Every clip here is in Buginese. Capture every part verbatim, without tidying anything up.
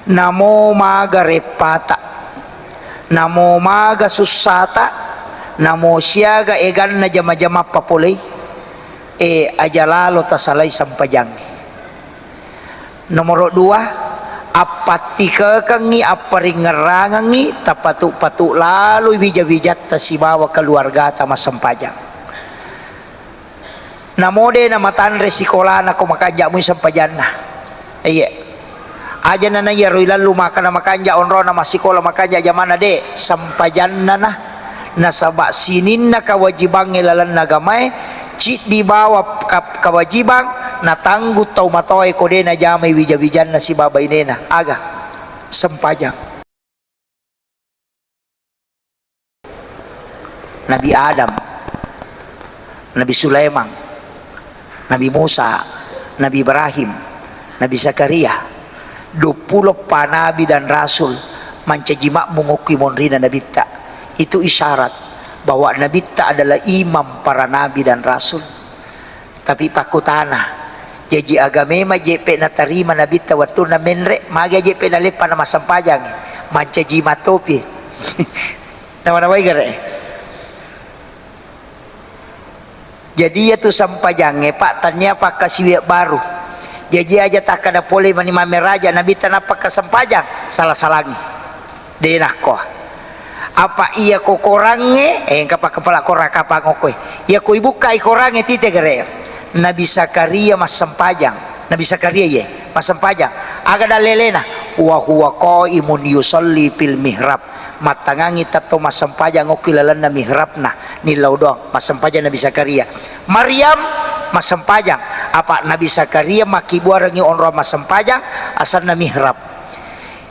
Namo maga reppata, namo maga sussata, namo siaga eganna jama-jama papolei, e, aja lalo tasalai sempajangnge. Nomoro dua, appattikekengngi, apparingngerangengngi, tapatu-patu laloi wija-wijatta sibawa keluargata massempajang. Namo de namatanre sikolana ko makanja mui sempajanna. Iye. Aja nana iyaro ilallu makkana makanja onrona massikola makanja jamana de, sempajanna na. Nasaba sininna kewajibangnge lalenna agamae, ciddi bawa ka-, kewajibang natanggung tau matoae ko de najamai wija-wijanna sibawa bainena. Aga? Sempajang. Nabi Adam, Nabi Sulaiman, Nabi Musa, Nabi Ibrahim, Nabi Zakaria, duappulo eppa nabi dan rasul mancaji makmum okki monrina nabitta. Itu isyarat bahwa nabitta adalah imam para nabi dan rasul. Tapi pakkutana, jaji aga memang jeppe natarima nabitta wettunna menre, magi jeppe naleppa namassempajang, mancaji matopi. Nawa-nawai gare. Jadi iyatu sempajangnge, Pak, tania pakkasiwiang baru. Jaji aja takkada pole mani mammeraja nabitta nappa kasempajang, salah-salangi. De nakko. Apa iya ko korangnge, eh, engka pakkapala korang kapang okkoe. Iya ko ibukkai korangnge tite gare. Nabi Zakaria massempajang. Nabi Zakaria ye, massempajang. Aga dallelena? Wa huwa qaimun yusalli fil mihrab. Mattangangi tetto massempajang okki lalenna mihrabna, nillau doang, massempajang Nabi Zakaria. Maryam massempajang. Apa Nabi Zakaria makkibuarengngi onrong massempajang, asenna mihrab.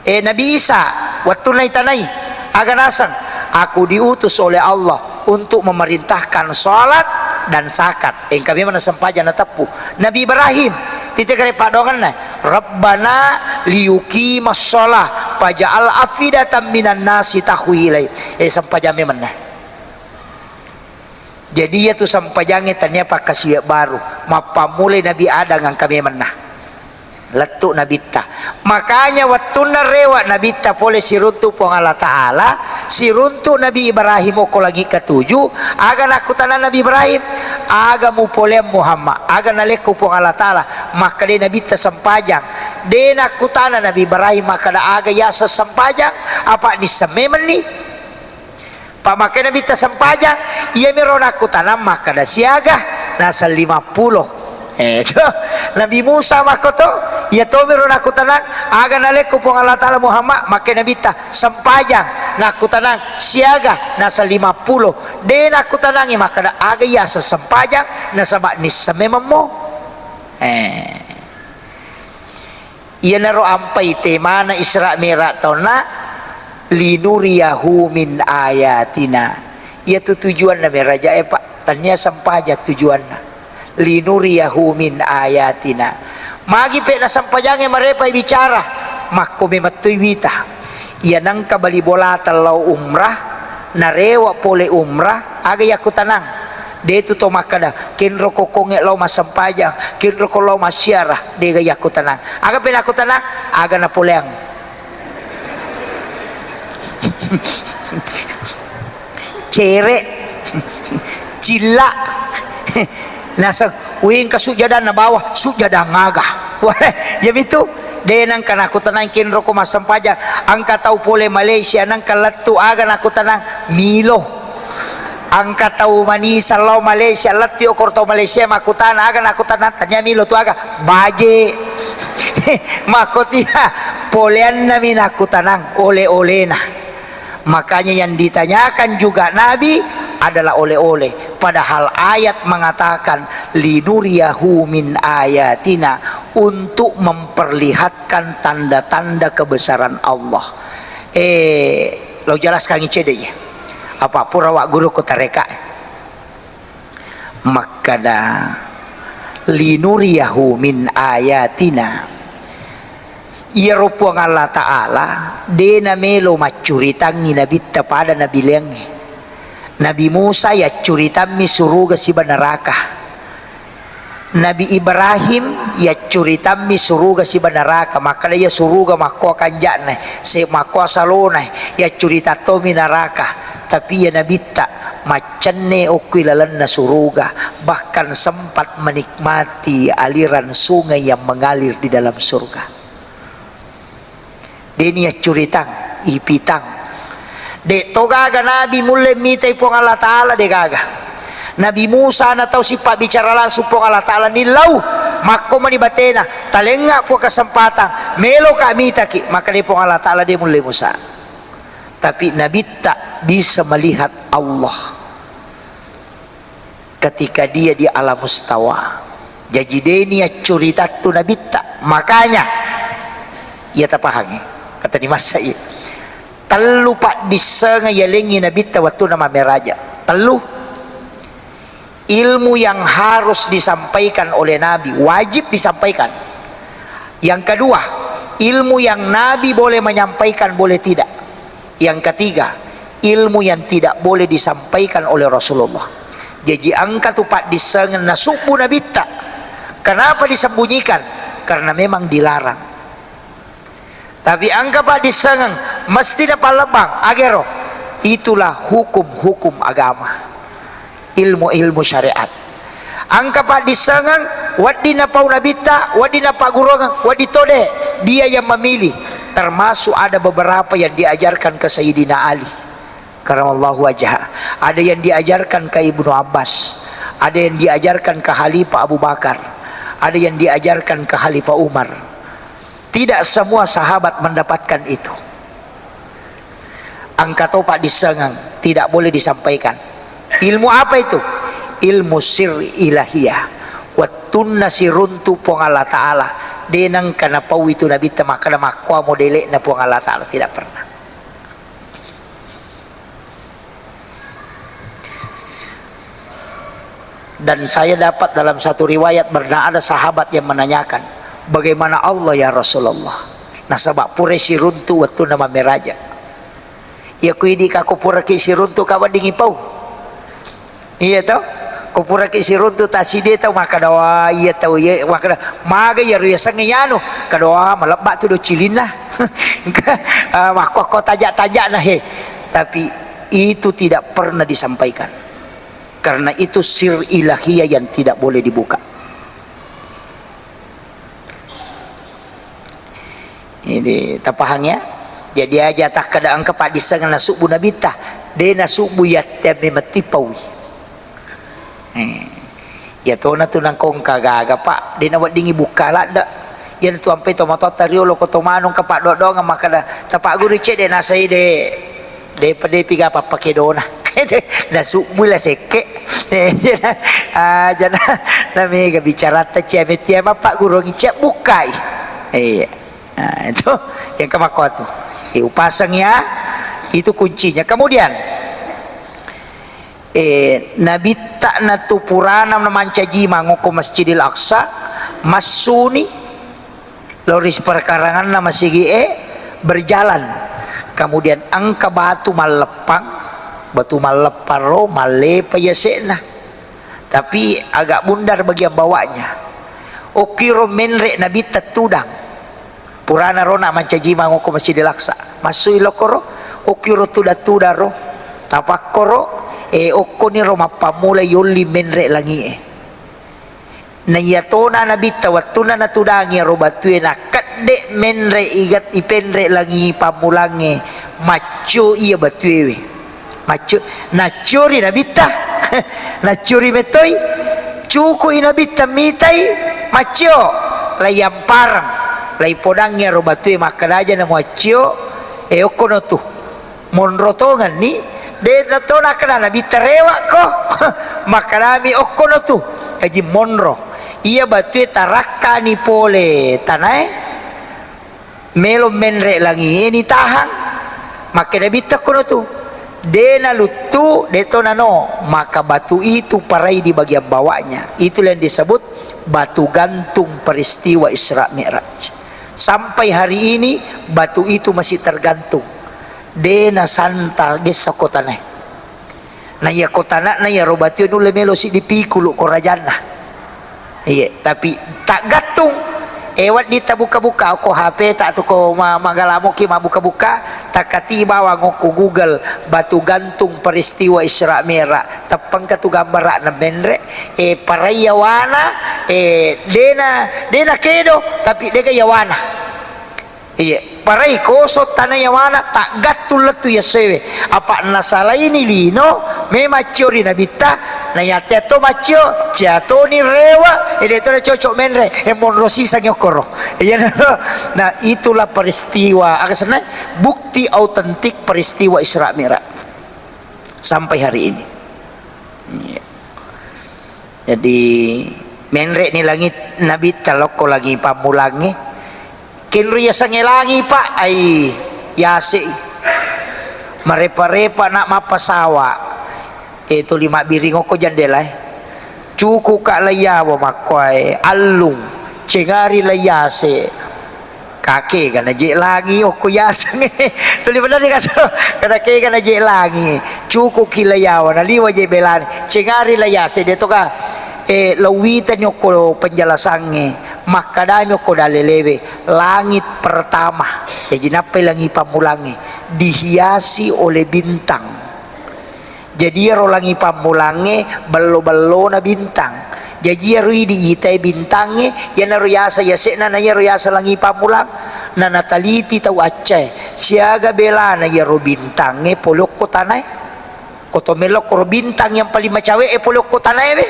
Eh, Nabi Isa, wettunna itanai, aga naseng? Aku diutus oleh Allah untuk memerintahkan salat dan zakat. Engka memang nasempajang nateppu. Nabi Ibrahim, tite gare padongenna, "Rabbana liyuqimas shalah faj'al afidatan minan nasi tahwi ilai." Eh, sempajang memenna. Jadi iyatu sempajangnge tania pakkasiwiang baru, mappammulai Nabi Adam engka memenna. Lettu nabitta. Makanya wettunna rewa nabitta pole siruntu Puang Allah Ta'ala, siruntu Nabi Ibrahim okko langi ketujuh, aga nakkutana Nabi Ibrahim, aga mupoleang Muhammad, aga nalekko Puang Allah Ta'ala, makkeda nabitta sempajang. De nakkutana Nabi Ibrahim makkeda aga yaseng sempajang, apa nisseng memenni. Pammakkedai Nabitta sempajang, iyamiro nakkutanang makkeda siaga, naseng limappulo. Eh, to, Nabi Musa makkoto, iya tomiro nakkutanang, aga nalekko Puang Allah Ta'ala Muhammad, makkeda Nabitta sempajang, nakkutanang siaga, naseng limappulo. De nakkutanangi makkeda aga iyaseng sempajang, nasaba nisseng mememmo. Eh. Iyanaro ampai temana Isra Mi'raj taunna, "Linuriyahu min ayatina." Iyatu tujuanna merajae, Pak. Tania sempajang tujuanna. "Linuriyahu min ayatina." Magi pe nasempajangnge marepai bicara, makko memettui wita. Iya nengka bali bolata lao umrah, narewa pole umrah, aga yakkutanang? Detu to makkeda, "Kenro kokkongnge lao massempajang, kenro ko lao massiara," dega yakkutanang. Aga pe nakkutanang? Aga napoleang? Cere, cilla, naseng, wengka sujadang nabawa, sujadang aga? Wah, yamitu. De nengka nakkutanang kenro ko massempajang. Engka tau pole Malaysia nengka lettu, aga nakkutanang? Milo. Engka tau manisa lao Malaysia, lettu okor tau Malaysia makkutana, aga nakkutanang? Tania milo tu aga? Baje. Makkotia, poleannami nakkutanang, ole-olena. Makanya yang ditanyakan juga Nabi adalah oleh-oleh. Padahal ayat mengatakan, "Linuriyahu min ayatina," untuk memperlihatkan tanda-tanda kebesaran Allah. Eh, lo jelaskan cedde ya. Apa pura wa guru ko tareka? Makkada, "Linuriyahu min ayatina." Iyaro Puang Allah Ta'ala de namelo maccuritangngi nabitta pada nabileangnge. Nabi Musa yaccuritammi suruga siba neraka. Nabi Ibrahim Yaccuritammi suruga siba naraka, makkeda iya suruga makkoa kanja'na, se-, makkoa salona, yaccurita tommi naraka. Tapi iya Nabitta maccenne okko ilalenna suruga, bahkan sempat menikmati aliran sungai yang mengalir di dalam surga. Deni yaccuritang, ipitang. De' to gaga nabi mulle mitai Puang Allah Ta'ala, de' gaga. Nabi Musa na tau sipabbicara langsung Puang Allah Ta'ala, nillau, makko mani batena, talengnga' Puang kesempatan, meloka' mitaki', maka de' Puang Allah Ta'ala de' mulle Musa. Tapi Nabitta bisa melihat Allah ketika dia di alam mustawa. Jaji deni yaccuritattu Nabitta. Makanya, iya tapahangi. Kata di masa iya. Tellu paddissengeng yalengngi Nabitta wettunna mammeraja. Tellu. Ilmu yang harus disampaikan oleh Nabi, wajib disampaikan. Yang kedua, ilmu yang Nabi boleh menyampaikan, boleh tidak. Yang ketiga, ilmu yang tidak boleh disampaikan oleh Rasulullah. Jaji engka tu paddissengeng nasubbu Nabitta. Kenapa disembunyikan? Karena memang dilarang. Tapi engka paddissengeng mesti napallebbang, agero. Itulah hukum-hukum agama. Ilmu-ilmu syariat. Engka paddissengeng, wedding napau Nabitta, wedding napaggurungeng, wedding to de'. Dia yang memilih. Termasuk ada beberapa yang diajarkan ke Sayyidina Ali karamallahu wajhah. Ada yang diajarkan ke Ibnu Abbas, ada yang diajarkan ke Khalifah Abu Bakar, ada yang diajarkan ke Khalifah Umar. Tidak semua sahabat mendapatkan itu. Engka to paddissengeng, tidak boleh disampaikan. Ilmu apa itu? Ilmu sir ilahiyah. Wettunna siruntu Puang Allah Ta'ala, de' nengka napau itu Nabitta makkeda makkuamo dele'na Puang Allah Ta'ala, tidak pernah. Dan saya dapat dalam satu riwayat, pernah ada sahabat yang menanyakan, "Bagaimana Allah, ya Rasulullah? Nasaba' purai siruntu wettunna mammeraja." Iya ku idi' ka ko puraki siruntu ka weddingngi pau. Iya to? Ko puraki siruntu tassiddi tau makkeda, "Wah, iya tau iya," makkeda, "Maga iyaro yasengnge iyanu?" Kada, "Wah, malebba' tu do cilinna." Ah, makkuakko taja'-taja'na he. Tapi itu tidak pernah disampaikan. Karena itu sir ilahiyah yang tidak boleh dibuka. Ini tapahang ya? Jadi aja' takkeda engka paddissengeng nasubbu Nabitta, de' nasubbu yattemme mettipaui. Eh, iya tona tu nangkongka gaga, Pak, de' naweddingngi bukka ladde'. Iyana tu ampai tomatoatta riolo ko tomanongka paddoang-doangeng makkeda, "Tapagguru cedde' nasai de'." De'pa, de'pi ga pappakedona. Nasubbu la sekke'. Ajana, na mega bicaratta cia mettia mappaggurungngi cia bukkai. Iya. Nah, itu yang kemakkuatu. Eh, upasang ya. Itu kuncinya. Kemudian, eh, Nabitta natu purana mancaji mangokko Masjidil Aqsa, massuni lao ri sipakaranganna masigi'e, berjalan. Kemudian engka batu malleppang, batu malleppang ro, mallepa yase'na. Tapi agak bundar bagian bawahnya. Okkiro menre' Nabitta tudang. Purana rona mancaji mangokko Masjidil Aqsa. Massui lokkoro, okkiro tudang-tudang ro. Tapakkoro, e, okkoniro mappammula yolli menre' langi'e. Na iyatona Nabitta wettunna natudangi iyaro batue, nakedde' menre' igat-, ipenre' langi pammulangnge, maccio iya batuewe. Maccio, nacciori Nabitta, nacciori mettoi, cuku'i Nabitta mitai, maccio, laiyampareng, laipodangngi iyaro batue, makkeda aja' namuaccio, e, okkono tu. Monro tongenni, de' to nakkeda Nabitta rewa'ko. Makkedami okkono tu. Jaji monro. Iya batue tarakkani pole tanae, melo menre' langie nitahang. Makkeda Nabitta okkono tu. De' naluttu, de' to nano, maka batu itu parai di bagian bawahnya. Itulah yang disebut batu gantung peristiwa Isra Mi'raj. Sampai hari ini batu itu masih tergantung. De' nasanta gessa ko tanae. Na iya ko tana'na iyaro batue nulle melo siddi pikulu' ko rajanna. Iya, tapi taggattung. Eh, wedding tabuka-buka ko H P ta tu ko ma-, magalamoki mabbuka-buka, takkati bawang ko Google, batu gantung peristiwa Isra Mi'raj. Teppengka tu gambara'na menre, eh, parai yawana, eh, dena, dena kedo, tapi dega yawana. Iya, parai kosong tana yawana, taggattung lettu yassewe. Apa nasalaini lino, memang cio ri nabitta, na yatteatto maccio, ciatoni rewa, e de to cocok menre, e monro sisang okkoro. Iya, nah, itulah peristiwa, aga senna, bukti autentik peristiwa Isra Mi'raj sampai hari ini. Iya. Jadi, menre ni langit, nabitta lokko langi pammulangnge. Kenro yasengnge langi, Pak, ai, yase i. Marepa-repa na mappasawa. E, tuli mabbiring okko jandela e. Cukup ka laiyawa makkoae, allung, cengari laiyase. Kakega naje langi okko yasengnge. Tuli bener ni kaso. Kada kega naje langi. Cukup ki laiyawa, naliwa je belani. Cengari laiyase, de toka, eh, lauwitani okko penjelasangnge. Makkadami okko dalelewe. Langit pertama. Jaji nappai langi pammulangnge. Dihiasi oleh bintang. Jadi iyaro langi pammulangnge bello-bellona bintang. Jaji iyaro idi itai bintangnge, iyanaro yasa yase'na na iyaro yasa langi pammulang. Na nataliti tau accae, siaga belana iyaro bintangnge pole okko tanae. Ko to melokkoro bintang yang paling macawe'e pole okko tanae we.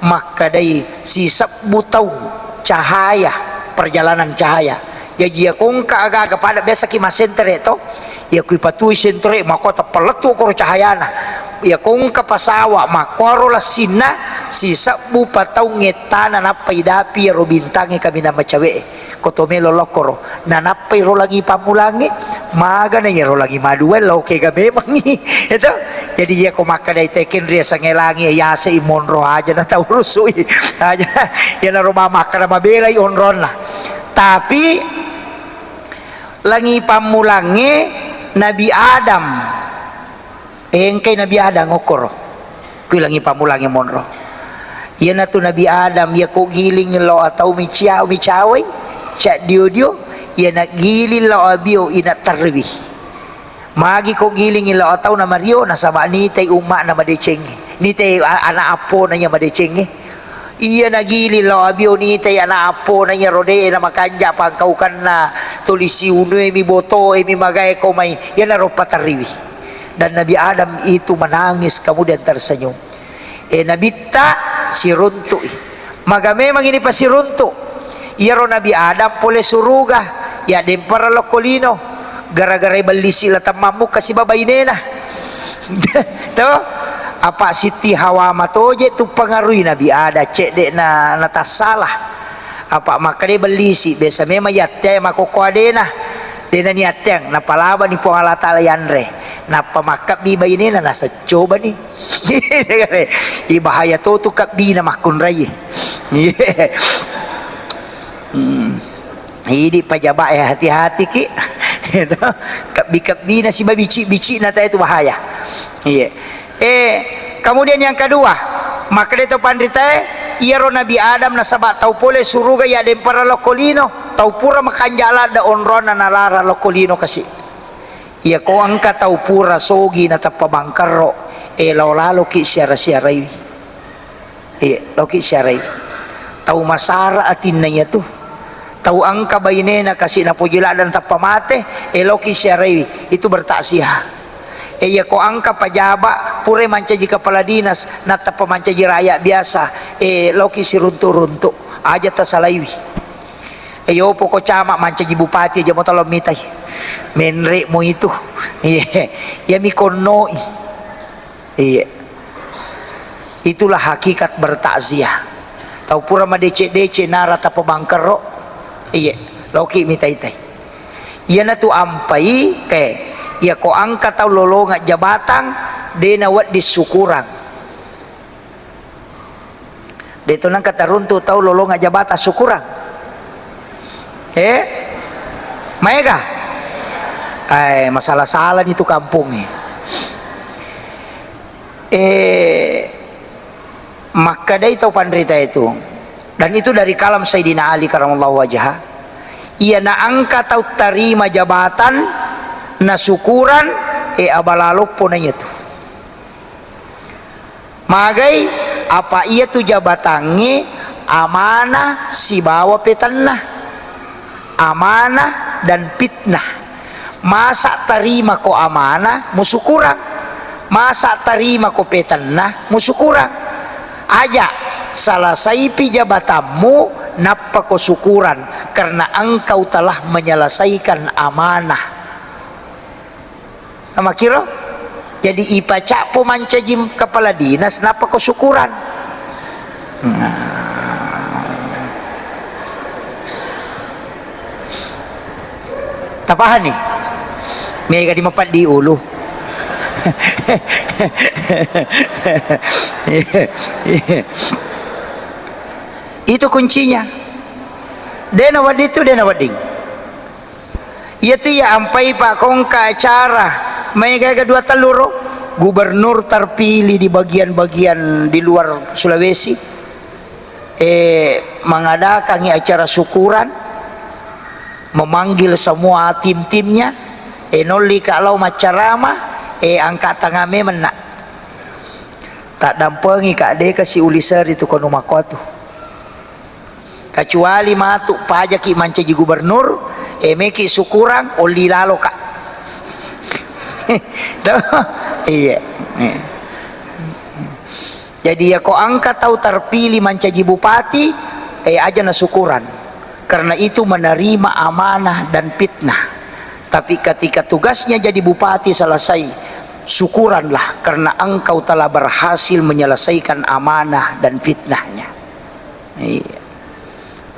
Makkadai sisebbu taung cahaya, perjalanan cahaya. Jaji iya kongka aga-aga pada biasa ki massentere to, iya kui patui sentere makko tappa lettu koro cahayana. Iya kongka pasawa makkoro lassinna sisebbu pataung ettana nappa idapi iyaro bintangnge kaminang macawe'e. Ko to melo lokkoro, nanappai ro langi pammulangnge, magana iyaro langi madua lao kega memangngi, eto. Jadi iya ko makkadai tekeng riasengnge langi, yase i monro aja na tau rusui. Aja, iyanaro ma-, makkada mabelai onronna. Tapi langi pammulangnge Nabi Adam. Engkai Nabi Adam okkoro. Kui langi pammulangnge monro. Iyanatu Nabi Adam, iya ko giling lao atau micia-, micawai, cia dio-dio, iyana giling lao abio ina tarriwi. Magi ko giling lao atau na mario, nasaba nitai umma'na madecengnge. Nitai a-, ana appona iya madecengnge. Iya nagiling lao abio nitai ana appona iyaro de na makanja pangkaukanna tuli siunue mi botoe mi magae ko mai, iyanaro patarriwi. Dan Nabi Adam itu menangis kemudian tersenyum. E, Nabitta siruntu'i. Maga memang ini pasiruntu. Iyaro Nabi Adam pole suruga, ya dempara lokko lino. Gara-gara bellisi la temmammukka siba bainena. To? Apa Siti Hawa matoje tu pengaruhi Nabi Adam, cedde na, natassala. Apa makkeda bellisi, biasa memang yatteang makokko adena. Dena niatteang, napalabani Puang Allah Taala yanre. Nappa makkabbi bainena, naseccobani. Ibahaya to tu kabbina makkunrai. Hmm. Idi pajaba e, hati-hati ki. Itu, kabbi-kabbina siba bici-bicina tae tu bahaya. Iya. Eh, kemudian yang kedua, makkeda to panritae, iyaro Nabi Adam nasaba tau pole suruga ya dempara lokko lino, tau pura makanja ladde onronna nalara lokko lino kasi. Iya ko engka tau pura sogi natappa bangkerro, eh, lao laloki siara-siaraiwi. Iya, laoki siarai. Tau masara atinna iyatu. Tau engka bainena kasi napoji ladde natappa mate, eh, laoki siarai. Itu bertaksiah. Eh, iya ko engka pajaba, pura mancaji kepala dinas, natappa mancaji rakyat biasa, eh, laoki siruntu-runtu. Aja tasalaiwi. Eh, yopo ko camat mancaji bupati aja mo talo mitai. Menre mo itu. Iya, iya mi konnoi. Iya. Itulah hakikat bertakziah. Tau pura madeceng-deceng nara tappa bangkerro. Iya, laoki mitai-tai. Iyanatu ampai ke, iya ko engka tau lolongeng jabatang, de nawedding syukurang. De to nengka taruntu tau lolongeng jabatang syukurang. Eh? Maega? Eh, masalah-salah ni tu kampung e. Eh, makkedai tau panrita itu, Dan itu dari kalam Sayyidina Ali karamallahu wajhah. Iya na engka tau tarima jabatan, na syukuran, e abala loppo na iyatu. Magai, apa iyatu jabatangnge amanah sibawa petanna. Amanah dan fitnah. Masa tarima ko amanah, musukurang. Masa tarima ko petanna, musukurang. Aja, salasaipi jabatanmu, nappa ko sukuran, karena engkau telah menyelesaikan amanah. Amakkiro? Jadi ipacappo mancaji kepala dinas, nappa ko sukuran. Nah. Tapahani? Mega di mapeddi ulu. Itu kuncinya. Dena wedding tu, dena wedding. Iyatu iya ampai pa ko engka acara, maega-ega dua telluro, gubernur terpilih di bagian-bagian di luar Sulawesi, eh, mengadakangi acara syukuran, memanggil semua tim-timnya, eh, nolli ka lao maccarama, eh, angka tangan memenna. Tak dampengi ka deka si uliseri tu kono makotu. Kecuali matu pajaki mancaji gubernur, eh, meki syukuran, olli lalo ka. Toh? Iya. Iya. Jadi, ya, ko engka tau terpilih mancaji bupati, eh, aja na syukuran. Karena itu menerima amanah dan fitnah. Tapi ketika tugasnya jadi bupati selesai, syukuranlah karena engkau telah berhasil menyelesaikan amanah dan fitnahnya. Iya.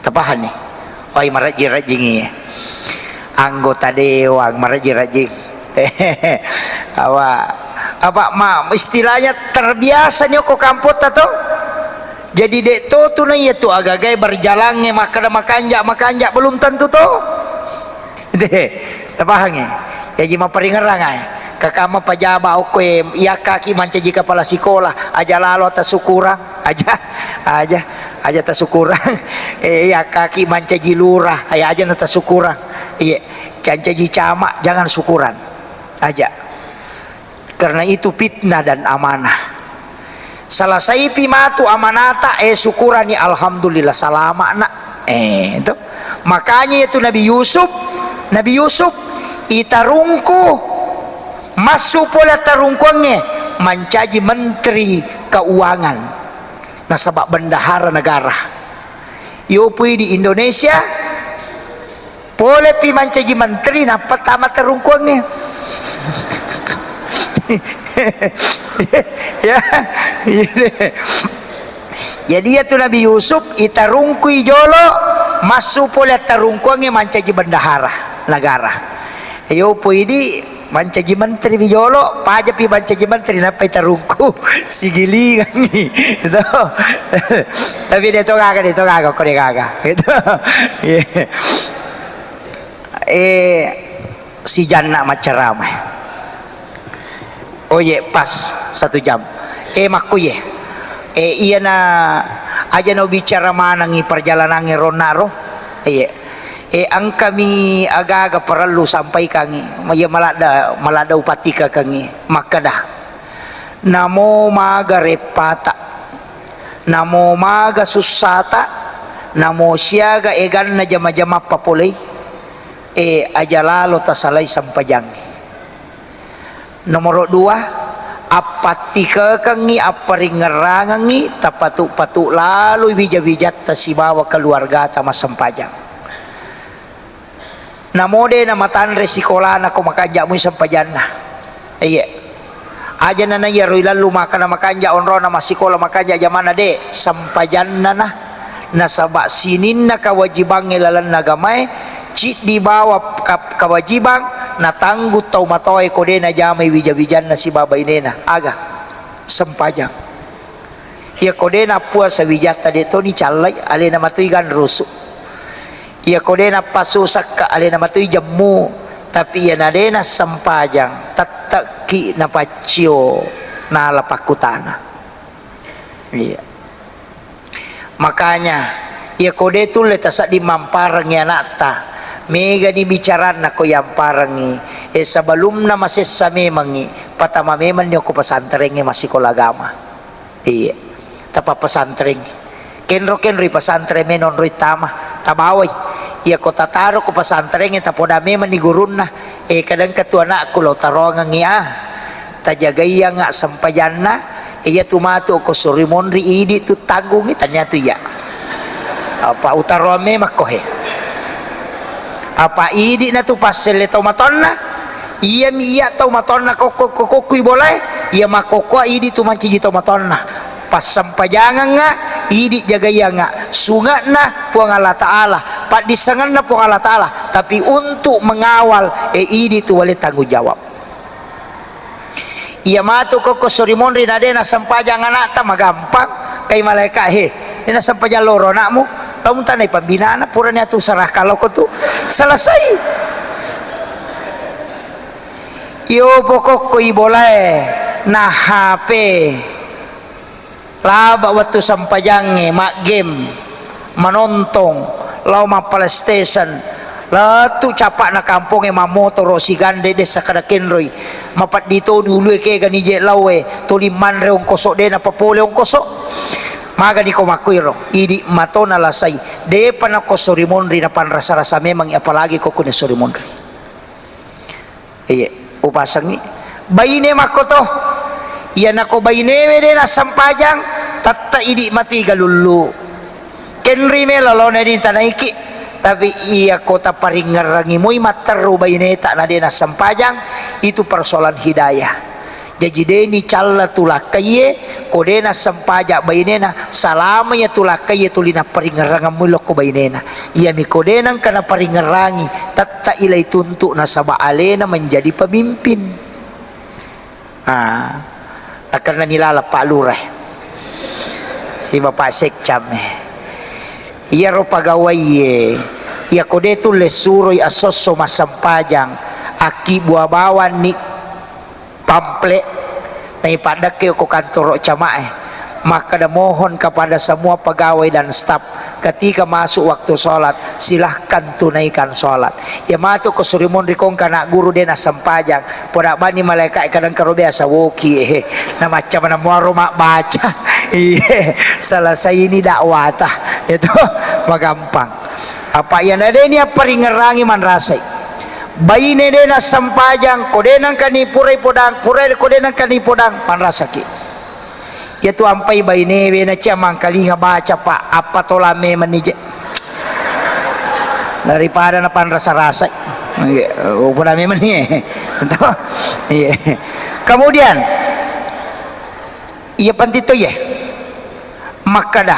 Tapahani? Oi, marejjing-rejjingi. Anggota dewan marejjing-rejjing. Apa, apa ma, istilahnya terbiasa ni ko kampotta to. Jadi dek to tu na iya tu agagai berjalannya makkeda makanja, makanja, belum tentu to. Deh, tapahangi. Jaji mapparingerrang ai. Kakama pajaba okko e, iya kaki mancaji kepala sekolah, aja lalo tasukurang, aja, aja, aja tasukurang. Eh, iya kaki mancaji lurah, aja, aja na tasukurang. Iya, mancaji camat, jangan syukuran. Aja. Karena itu fitnah dan amanah. Selesaipi matu amanata, eh, syukurani, alhamdulillah, salama, nak. Eh, itu. Makanya itu Nabi Yusuf, Nabi Yusuf itarungku, massu pole tarungkuangnge, mancaji menteri keuangan. Nasaba bendahara negara. Yopui di Indonesia, polepi mancaji menteri, nappa tama tarungkuangnge. Ya, iya deh. Jadi, iya tu Nabi Yusuf itarungkui jolo, massu pole tarungkuangnge mancaji bendahara negara. Yopui di mancaji menteri wi jolo, pajapi mancaji menteri, nappai tarungku, sigilingangngi. Gitu. Tapi de to gaga, de to gaga, ko de gaga. Gitu. Iya. Eh, sijanna maccarama. Oh, iye, pas satu jam. Eh, makku, iye. Eh, iyana aja no bicara manengi perjalanangnge ronna ro. Iye. Eh, engkami aga-aga parellu sampaikangngi. Iya maladda, maladda upatikakangngi. Makkeda, namo maga reppata, namo maga sussata, namo siaga eganna jama-jamang papolei, eh, aja lalo tasalai sampajangnge. Nomoro dua, appattikekengngi, apparingngerangengngi, tapatu-patu laloi wija-wijatta sibawa keluargata massempajang. Namo de namatanre sikolana ko makanja mui sempajanna. Iya. Aja nana iyaro ilallu makkeda makanja onrona massikola makanja jamanna de, sempajanna na. Nasaba sininna kewajibangnge lalenna agamae, ciddi bawa ka-, kewajibang natanggung tau matoae ko de najamai wija-wijanna sibawa bainena. Aga? Sempajang. Iya ko de nappuasa wijatta de toni callai, alena matui ganrusu. Iya ko de nappasusakka, alena matui jemmu. Tapi iya na de nassempajang, tettekki napaccio nala pakkutana. Iya. Makanya, Iyako de tulle tasedding mamparengngi ana'ta, megani bicaranna ko yamparengngi, e, sebelumna masessa memengngi, patama memenni okko pesantrengnge massikola agama. Iya. Tapa pesantrengnge. Kenro-kenroi pesantren menonroi tama, tabawai. Iyako tataro ko pesantrengnge tapoda memenni gurunna, e, kadang ketua anakku lo tarongengngi, ah. Tajagaiyangnga sempajanna, iyatu matu ko suri monri idi tu tanggungngi, tania tu iya. Apa utaroang memang ko he. Apa idi na tu passelle tau matonna, iyami iya tau matonna kokko, kokko, kokko ibolae, iya makkokkoa idi tu manciji tau matonna. Passempajangengnga, idi jagaiyangnga, sunge'na Puang Allah Ta'ala, paddissengenna Puang Allah Ta'ala, tapi untuk mengawal, e, idi tu wale tanggung jawab. Iya matu kokko suri monri na de nassempajang ana'ta, magampang. Kai malaeka, he, de nassempajang loro anakmu, lamu tanai pembinana, purani atu serahkan loko tu. Selesai. Iyo pokokko ibolae na H P. Laba wettu sempajangnge, maggame, manontong, lao ma PlayStation, lettu capa'na kampongnge, mammotoro sigande, dessa kada kenroi, mapedditoni ulue kegani je laoe, tuli manre ongkoso, de napapole ongkoso. Magani ko makkuiro, idi matona lasai, depa nako sori monri napanrasa-rasa memangngi, apalagi ko kune sori monri. Iye, upasengngi. Baine makkoto. Iyanako bainewe de nassempajang, tette idi mati galullu. Kenri melo lona di tanaiki. Tapi iyako taparingngerangi moi matteru baineta na de nassempajang, itu persoalan hidayah. Jaji, de nicalla tu lakkaiye, ko de nassempajang bainena, salama iya tu lakkaiye tuli napparingngerangeng moi lokko bainena. Iyami ko de nengka naparingngerangi, tette ilai tuntu nasaba alena menjadi pemimpin. Ah, nakenna nilala Pak Lurah. Si Bapak Sekcam. Iyaro pagawaiye, iyako de tulle suroi asosso massempajang, akkibbua bawanni pamflet, naipaddekke ko kantoro camae, makkeda, "Mohon kepada semua pegawai dan staf, ketika masuk waktu sholat, silahkan tunaikan sholat." Iya matu ko suri monri kongka anak guru de nassempajang, poda bani malaika kadang karo biasa woki, eh, na macca mana muaro mabbaca. Iya, selesai ini dakwata. Itu magampang. Apa iya na de ni apparingngerangi manrasai. Baine de nassempajang, ko de nengkani purai podang, purai ko de nengkani podang, manrasaki. Iyatu ampai bainewe na cia mangkalinga baca, Pak, appatola memanni je. Daripada napanrasa-rasai. Iya, upoda memanni, eh. Toh? Iya. Kemudian, iya panti to, iya. Makkeda,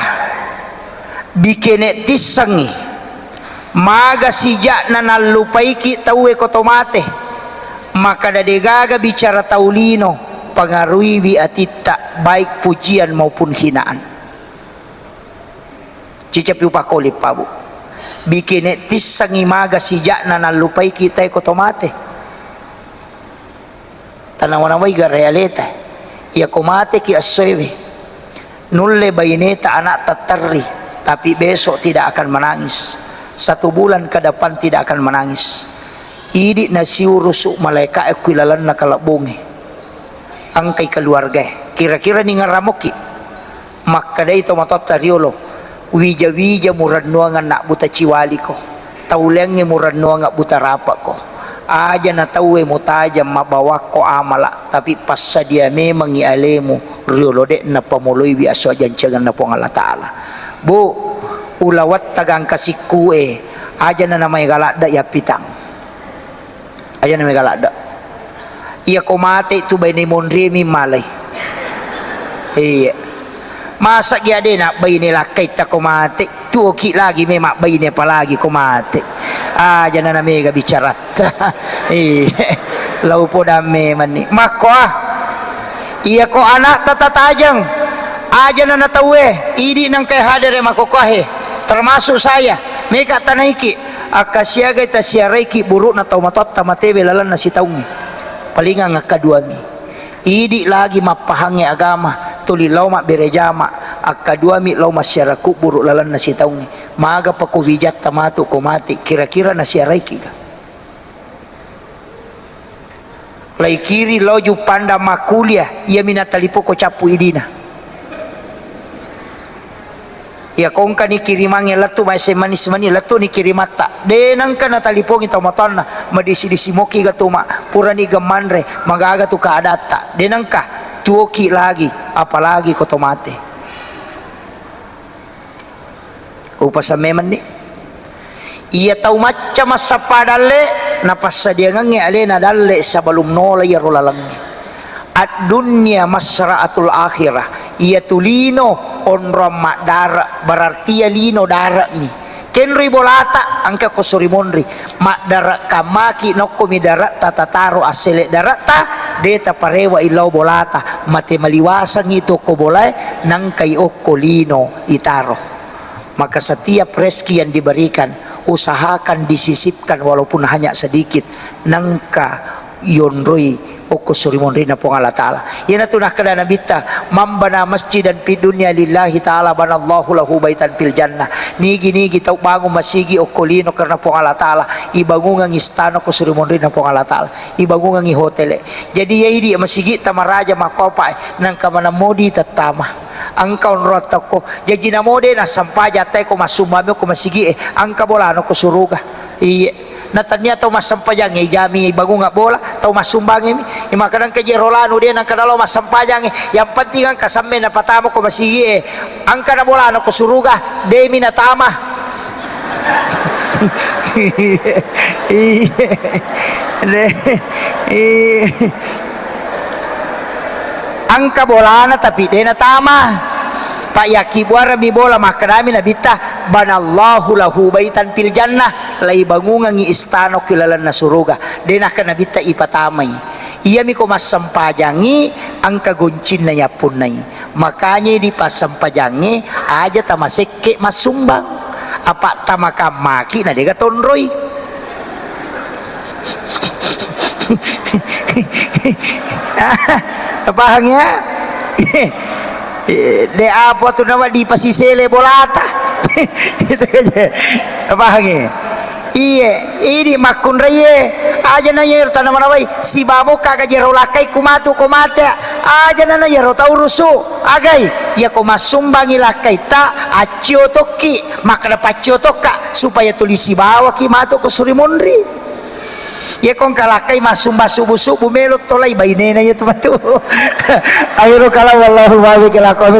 bikene tissengngi, maga sijakna nallupaiki tauwe ko to mate, makkeda degaga bicara tau lino pengaruhiwi atitta, baik pujian maupun hinaan. Cicapi upakoli pabu. Bikene tissengngi maga sijakna nallupaiki tae ko to mate. Tanawa-nawai ga realeta. Iyako mateki essoewe, nulle baineta anak tatterri, tapi besok tidak akan menangis. Satu bulan ke depan tidak akan menangis. Idi nasiurusu malaika e kui lalenna kalebbunge. Engkai keluargae. Kira-kira ninga ramoki? Makkedai tomatoatta riolo, "Wija-wija murennuangeng nabbuta ciwaliko, tauleangnge murennuangeng buta rapakko. Aja na tauwe mutajeng mabbawakko amala, tapi passadia memengngi alemu riolo, de'na pamoloiwi asso ajancengenna Puang Allah Ta'ala." Bu, ulawetta gangka sikkue, aja na namaega ladde yappitang. Aja na mega ladde. Iya ko mate tu baine monri mi malai. Iya. Masa gi ade na baine lakkai ta ko mate. Tuoki lagi me mabbaine apalagi ko mate. Aja na na mega bicaratta. Iya. Lau podang memanni. Makko ah. Iya ko anak tata tajeng. Aja na na tauwe. Idi nangkai hadere makoko ahe. Termasuk saya. Mega tanaiki. Akkasiagai tasiaraiki burukna tau matoatta matewe lalenna sitaungnge. Palingang akkaduami. Idi lagi mappahangnge agama, tuli lao mabbere jama, Akkaduami lao massiara kubburu lalenna sitaungnge. Magapa ko wijatta matu ko mate, kira-kira nasiaraikiga? Laikiri lao Juppandang makkuliah, iyami natalipoko cappu idina. Iya kongkani kirimangnge lettu ma S M A ni semani lettu ni kirimatta. De nengka natalipongi tau matoanna, madisi-disi moki ga tu ma, purani ga manre, magaga tu keadatta. De nengka, tuoki lagi, apalagi ko to mate. Upasamme menni. Iya tau macca massappa dalle, napassadiangengnge alena dalle sebelum nola iyaro lalengnge. Ad-dunya masra'atul akhirah. Iyatu lino onrong maddare, berarti iya lino dare'mi. Kenroi bolata, engka ko suri monri. Maddare'kammaki nokkomi dare'ta tataro assele dare'ta, de taparewa illau bolata. Mate maliwasangngi tu okko bolae, nangkai okko lino itaro. Maka setiap rezeki yang diberikan, usahakan disisipkan walaupun hanya sedikit, nengka yonroi okko suri monrinna Puang Allah Ta'ala. Iyanatu nakkeda Nabitta, "Man bana masjidan fid dunya lillahi ta'ala banallahu lahu baitan fil jannah." Nigi-nigi tau bangun masigi okko lino karena Puang Allah Ta'ala, ibangungang istana ko suri monrinna Puang Allah Ta'ala, ibangungangi hotele. Jadi iya idi masigitta maraja makkopa, nangka manemmodi tettama. Engka onrong tokko, jaji namo de nassempajang tae ko massumbammi ko masigi e, engka bolana ko suruga. Iye. Na tania tau massempajangnge ijami bangunga bola, tau massumbangngemi. Imakadang ke jero lanu de nangka nalo massempajangnge, yang penting engka semme napatama ko masigi e, engka na bolana ko suruga, demi natama. Iye. Iye. De. Iye. Engka bolana tapi de natama. Pa yakkibuarami bola, makkedami Nabitta, "Banallahu lahu baitan fil jannah," laibangungengngi istana ki lalenna suruga. De nakkeda Nabitta ipatamai. Iyami ko massempajangngi engka goncinna yappunnai. Makanya di passempajangnge aja tamasekke massumbang. Apa tamakammaki na dega tonroi. Pahang ya? De apa tu nama dipasisele bolata. Pahang ya? Iye, idi makkunraie. Aja na yero tanamanawai, sibawa mokka ga jero lakkai ku matu ko mate. Aja na yero tau rusu. Agai, iya ko massumbangi lakkaitta, accio tokki, makkeda paccio tokka, supaya tuli sibawaki matu ko suri monri. Iya ko engka lakkai massumbang subu-subu melo tolai bainena iya tu matu. Akhirul kalam, wallahul muwaffiq ila aqwamit